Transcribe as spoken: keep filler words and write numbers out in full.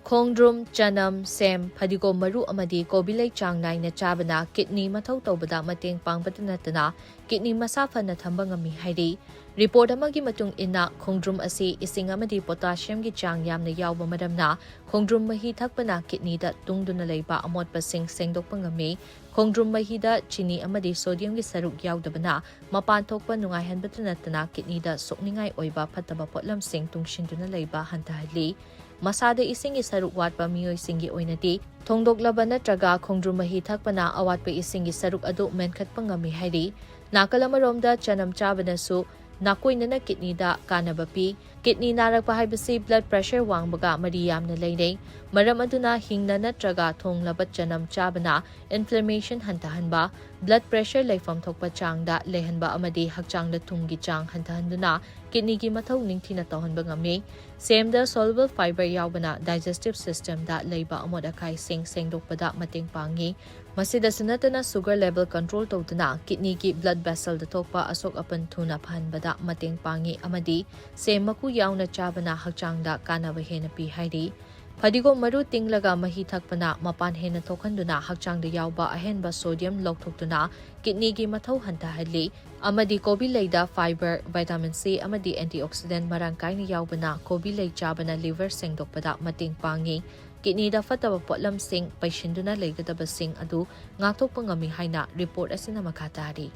ꯈꯣꯡꯗ꯭ꯔꯨꯝ, ꯆꯅꯝ, ꯁꯦꯝ, ꯐꯗꯤꯒꯣꯝ ꯃꯔꯨ ꯑꯃꯗꯤ ꯀꯣꯕꯤ ꯂꯩ ꯆꯥꯡ ꯅꯥꯏꯅ ꯆꯥꯕꯅ ꯀꯤꯗꯅꯤ ꯃꯊꯧ ꯇꯧꯕꯗ ꯃꯇꯦꯡ ꯄꯥꯡꯕꯇ ꯅꯠꯇꯅ ꯀꯤꯗꯅꯤ ꯃꯁꯥ ꯐꯅ ꯊꯝꯕ ꯉꯝꯃꯤ ꯍꯥꯏꯔꯤ꯫ ꯔꯤꯄꯣꯔꯠ ꯑꯃꯒꯤ ꯃꯇꯨꯡ ꯏꯟꯅ, ꯈꯣꯡꯗ꯭ꯔꯨꯝ ꯑꯁꯤ ꯏꯁꯤꯡ ꯑꯃꯗꯤ ꯄꯣꯇꯥꯁꯤꯌꯝꯒꯤ ꯆꯥꯡ ꯌꯥꯝꯅ ꯌꯥꯎꯕ ꯃꯔꯝꯅ ꯈꯣꯡꯗ꯭ꯔꯨꯝ ꯃꯍꯤ ꯊꯛꯄꯅ ꯀꯤꯗꯅꯤꯗ ꯇꯨꯡꯗꯨꯅ ꯂꯩꯕ ꯑꯃꯣꯠꯄꯁꯤꯡ ꯁꯦꯡꯗꯣꯛꯄ ꯉꯝꯃꯤ꯫ ꯈꯣꯡꯗ꯭ꯔꯨꯝ ꯃꯍꯤꯗ ꯆꯤꯅꯤ ꯑꯃꯗꯤ ꯁꯣꯗꯤꯌꯝꯒꯤ ꯁꯔꯨꯛ ꯌꯥꯎꯗꯕꯅ ꯃꯄꯥꯟ ꯊꯣꯛꯄ ꯅꯨꯡꯉꯥꯏꯍꯟꯕꯇ ꯅꯠꯇꯅ ꯀꯤꯗꯅꯤꯗ ꯁꯣꯛꯅꯤꯡꯉꯥꯏ ꯑꯣꯏꯕ ꯐꯠꯇꯕ ꯄꯣꯠꯂꯝꯁꯤꯡ ꯇꯨꯡꯁꯤꯟꯗꯨꯅ ꯂꯩꯕ ꯍꯟꯊꯍꯜꯂꯤ꯫ ꯃꯁꯥꯗ ꯏꯁꯤꯡꯒꯤ ꯁꯔꯨꯛ ꯋꯥꯠꯄ ꯃꯤꯑꯣꯏꯁꯤꯡꯒꯤ ꯑꯣꯏꯅꯗꯤ ꯊꯣꯡꯗꯣꯛꯂꯕ ꯅꯠꯇ꯭ꯔꯒ ꯈꯣꯡꯗ꯭ꯔꯨꯝ ꯃꯍꯤ ꯊꯛꯄꯅ ꯑꯋꯥꯠꯄ ꯏꯁꯤꯡꯒꯤ ꯁꯔꯨꯛ ꯑꯗꯨ ꯃꯦꯟꯈꯠꯄ ꯉꯝꯃꯤ ꯍꯥꯏꯔꯤ꯫ ꯅꯥꯀꯜ ꯑꯃꯔꯣꯝꯗ ꯆꯅꯝ ꯆꯥꯕꯅꯁꯨ ꯅꯥꯀꯣꯏꯅꯅ ꯀꯤꯗꯅꯤꯗ ꯀꯥꯟꯅꯕ ꯄꯤ꯫ ꯀꯤꯗꯅꯤ ꯅꯥꯔꯛꯄ ꯍꯥꯏꯕꯁꯤ ꯕ꯭ꯂꯗ ꯄ꯭ꯔꯦꯁꯔ ꯋꯥꯡꯕꯒ ꯃꯔꯤ ꯌꯥꯝꯅ ꯂꯩꯅꯩ꯫ ꯃꯔꯝ ꯑꯗꯨꯅ ꯍꯤꯡꯅ ꯅꯠꯇ꯭ꯔꯒ ꯊꯣꯡꯂꯕ ꯆꯅꯝ ꯆꯥꯕꯅ ꯏꯟꯐ꯭ꯂꯦꯃꯦꯁꯟ ꯍꯟꯊꯍꯟꯕ, ꯕ꯭ꯂꯗ ꯄ꯭ꯔꯦꯁꯔ ꯂꯩꯐꯝ ꯊꯣꯛꯄ ꯆꯥꯡꯗ ꯂꯩꯍꯟꯕ ꯑꯃꯗꯤ ꯍꯛꯆꯥꯡꯗ ꯊꯨꯝꯒꯤ ꯆꯥꯡ ꯍꯟꯊꯍꯟꯗꯨꯅ ꯀꯤꯗꯅꯤꯒꯤ ꯃꯊꯧ ꯅꯤꯡꯊꯤꯅ ꯇꯧꯍꯟꯕ ꯉꯝꯃꯤ꯫ ꯁꯦꯝꯗ ꯁꯣꯂꯨꯕꯜ ꯐꯥꯏꯕꯔ ꯌꯥꯎꯕꯅ ꯗꯥꯏꯖꯦꯁꯇꯤꯚ ꯁꯤꯁꯇꯦꯝꯗ ꯂꯩꯕ ꯑꯃꯣꯠ ꯑꯀꯥꯏꯁꯤꯡ ꯁꯦꯡꯗꯣꯛꯄꯗ ꯃꯇꯦꯡ ꯄꯥꯡꯉꯤ꯫ ꯃꯁꯤꯗꯁꯨ ꯅꯠꯇꯅ ꯁꯨꯒꯔ ꯂꯦꯚꯦꯜ ꯀꯟꯇ꯭ꯔꯣꯜ ꯇꯧꯗꯨꯅ ꯀꯤꯗꯅꯤꯒꯤ ꯕ꯭ꯂꯗ ꯚꯦꯁꯦꯜꯗ ꯊꯣꯛꯄ ꯑꯁꯣꯛ ꯑꯄꯟ ꯊꯨꯅ ꯐꯍꯟꯕꯗ ꯃꯇꯦꯡ ꯄꯥꯡꯉꯤ ꯑꯃꯗꯤ ꯁꯦꯝ ꯃꯀꯨ ꯌꯥꯎꯅ ꯆꯥꯕꯅ ꯍꯛꯆꯥꯡꯗ ꯀꯥꯟꯅꯕ ꯍꯦꯟꯅ ꯄꯤ ꯍꯥꯏꯔꯤ꯫ ꯐꯗꯤꯒꯣꯝ ꯃꯔꯨ ꯇꯤꯡꯂꯒ ꯃꯍꯤ ꯊꯛꯄꯅ ꯃꯄꯥꯟ ꯍꯦꯟꯅ ꯊꯣꯛꯍꯟꯗꯨꯅ ꯍꯛꯆꯥꯡꯗ ꯌꯥꯎꯕ ꯑꯍꯦꯟꯕ ꯁꯣꯗꯤꯌꯝ ꯂꯧꯊꯣꯛꯇꯨꯅ ꯀꯤꯗꯅꯤꯒꯤ ꯃꯊꯧ ꯍꯟꯊꯍꯜꯂꯤ ꯑꯃꯗꯤ ꯀꯣꯕꯤ ꯂꯩꯗ ꯐꯥꯏꯕꯔ, ꯚꯤꯇꯥꯃꯤꯟ ꯁꯤ ꯑꯃꯗꯤ ꯑꯦꯟꯇꯤꯑꯣꯛꯁꯤꯗꯦꯟ ꯃꯔꯥꯡ ꯀꯥꯏꯅ ꯌꯥꯎꯕꯅ ꯀꯣꯕꯤ ꯂꯩ ꯆꯥꯕꯅ ꯂꯤꯚꯔ ꯁꯦꯡꯗꯣꯛꯄꯗ ꯃꯇꯦꯡ ꯄꯥꯡꯉꯤ꯫ ꯀꯤꯗꯅꯤꯗ ꯐꯠꯇꯕ ꯄꯣꯠꯂꯝꯁꯤꯡ ꯄꯩꯁꯤꯟꯗꯨꯅ ꯂꯩꯒꯗꯕꯁꯤꯡ ꯑꯗꯨ ꯉꯥꯛꯊꯣꯛꯄ ꯉꯝꯃꯤ ꯍꯥꯏꯅ ꯔꯤꯄꯣꯔꯠ ꯑꯁꯤꯅ ꯃꯈꯥ ꯇꯥꯔꯤ꯫